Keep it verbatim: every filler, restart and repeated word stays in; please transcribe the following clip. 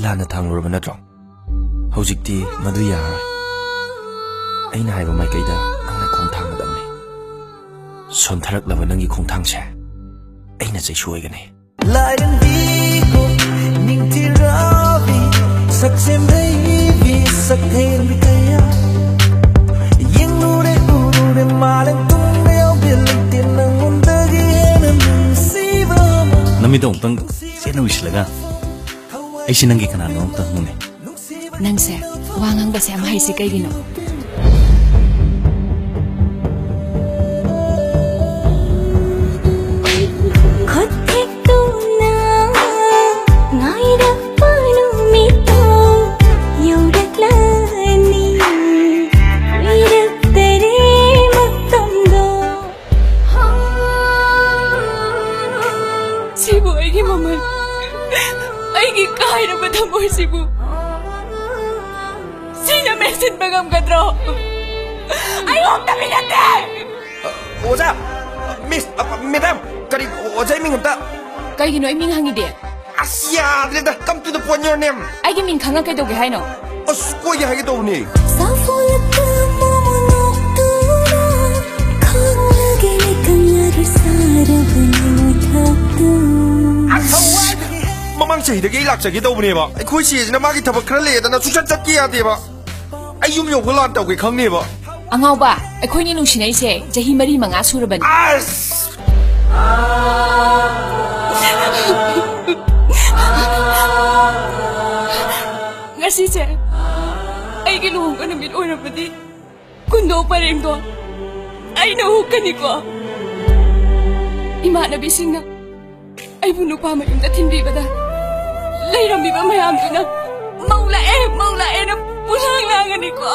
ꯂꯥꯟꯅ ꯊꯥꯡꯂꯨꯔꯕ ꯅꯠꯇ꯭ꯔꯣ? ꯍꯧꯖꯤꯛꯇꯤ ꯃꯗꯨ ꯌꯥꯔꯔꯣꯏ꯫ ꯑꯩꯅ ꯍꯥꯏꯕ ꯃꯥꯏꯀꯩꯗ ꯅꯪꯅ ꯈꯣꯡ ꯊꯥꯡꯒꯗꯕꯅꯤ꯫ ꯁꯣꯟꯊꯔꯛꯂꯕ ꯅꯪꯒꯤ ꯈꯣꯡꯊꯥꯡꯁꯦ ꯑꯩꯅ ꯆꯩꯁꯨ ꯑꯣꯏꯒꯅꯤ꯫ ꯂꯥꯏꯔꯦꯝꯕꯤꯕꯨ ꯅꯤꯡꯊꯤꯔꯕꯤ, ꯁꯛꯁꯦꯝ ꯍꯩꯕꯤ, ꯁꯛꯊꯦꯡꯕꯤ ꯀꯌꯥ꯫ ꯌꯦꯡꯂꯨꯔꯦ, ꯎꯔꯨꯔꯦ, ꯃꯥꯂꯦꯝ ꯇꯨꯡꯗ ꯌꯥꯎꯕ ꯂꯩꯇꯦ ꯅꯪꯉꯣꯟꯗꯒꯤ ꯍꯦꯟꯅ ꯅꯨꯡꯁꯤꯕ ꯑꯃ꯫ ꯅꯃꯤꯠꯇꯣ ꯑꯃꯨꯛꯇꯪ ꯆꯦꯠꯅ ꯎꯏꯁꯤꯜꯂꯒ ꯑꯩꯁꯦ ꯅꯪꯒꯤ ꯀꯅꯥꯅꯣ ꯑꯝꯇ ꯍꯪꯉꯨꯅꯦ꯫ ꯅꯪꯁꯦ ꯋꯥ ꯉꯥꯡꯕꯁꯦ ꯌꯥꯝ ꯍꯩꯁꯦ ꯀꯩꯒꯤꯅꯣ? ꯈꯨꯠ ꯊꯦꯛꯇꯨꯅ ꯉꯥꯏꯔꯛꯄ ꯅꯨꯃꯤꯠꯇꯣ ꯌꯧꯔꯛꯂꯅꯤ꯫ ꯀꯨꯏꯔꯛꯇꯔꯦ ꯃꯇꯝꯗꯣ꯫ ꯁꯤꯕꯨ ꯑꯩꯒꯤ ꯃꯃꯜ, ꯑꯩꯒꯤ ꯀꯥꯏꯔꯕ ꯊꯃꯣꯏꯁꯤꯕꯨ ꯁꯤꯅ ꯃꯦꯟꯁꯤꯟꯕ ꯉꯝꯒꯗ꯭ꯔꯣ? ꯑꯩ ꯑꯣꯛꯇꯕꯤ ꯅꯠꯇꯦ! ꯑꯣꯖꯥ! ꯃꯤꯁ! ꯑ, ꯃꯦꯗꯥꯝ! ꯀꯔꯤ, ꯑꯣꯖꯥ ꯃꯤꯡ ꯑꯝꯇ? ꯀꯩꯒꯤꯅꯣ ꯑꯩ ꯃꯤꯡ ꯍꯪꯉꯤꯗꯤ? ꯑꯁ, ꯌꯥꯗ꯭ꯔꯦꯗ! Come to the point, your name! ꯑꯩꯒꯤ ꯃꯤꯡ ꯈꯪꯉ ꯀꯩꯗꯧꯒꯦ ꯍꯥꯏꯅꯣ? ꯑꯁ, ꯀꯣꯏꯒꯦ ꯍꯥꯏꯒꯦ ꯇꯧꯕꯅꯦ꯫ ꯁꯥꯐꯣꯂꯛꯄ ꯃꯣꯃꯣꯟ ꯑꯣꯛꯇꯨꯅ ꯈꯪꯂꯒꯦ ꯀꯪꯂꯔꯣꯏ ꯁꯥꯔꯕꯅꯤ ꯃꯊꯛꯇꯨ꯫ ꯃꯃꯥꯡ ꯆꯍꯤꯗꯒꯤ ꯑꯩ ꯂꯥꯛꯆꯒꯦ ꯇꯧꯕꯅꯦꯕ꯫ ꯑꯩꯈꯣꯏ ꯆꯦꯁꯤꯅ ꯃꯥꯒꯤ ꯊꯕꯛ ꯈꯔ ꯂꯩꯌꯦꯗꯅ ꯁꯨꯡꯆꯠ ꯆꯠꯀꯦ ꯌꯥꯗꯦꯕ꯫ ꯑꯩ ꯌꯨꯝ ꯌꯧꯕ ꯂꯥꯟ ꯇꯧꯒꯦ ꯈꯪꯅꯦꯕ꯫ ꯑꯉꯥꯎꯕ, ꯑꯩꯈꯣꯏꯅꯤ ꯅꯨꯡꯁꯤꯅꯩꯁꯦ ꯆꯍꯤ ꯃꯔꯤ ꯃꯉꯥ ꯁꯨꯔꯕꯅꯤ꯫ ꯑꯁ! ꯉꯁꯤꯁꯦ ꯑꯩꯒꯤ ꯂꯨꯍꯣꯡꯕ ꯅꯨꯃꯤꯠ ꯑꯣꯏꯔꯕꯗꯤ ꯀꯨꯟꯗꯣ ꯄꯔꯦꯡꯗꯣ ꯑꯩꯅ ꯍꯨꯛꯀꯅꯤꯀꯣ꯫ ꯏꯃꯥꯟꯅꯕꯤꯁꯤꯡꯅ ꯑꯩꯕꯨ ꯅꯨꯄꯥ ꯃꯌꯨꯝꯗ ꯊꯤꯟꯕꯤꯕꯗ ꯂꯩꯔꯝꯃꯤꯕ ꯃꯌꯥꯝꯗꯨꯅ "ꯃꯧ ꯂꯥꯛꯑꯦ, ꯃꯧ ꯂꯥꯛꯑꯦꯅ" ꯄꯨꯡꯂꯥꯡ ꯂꯥꯡꯒꯅꯤꯀꯣ꯫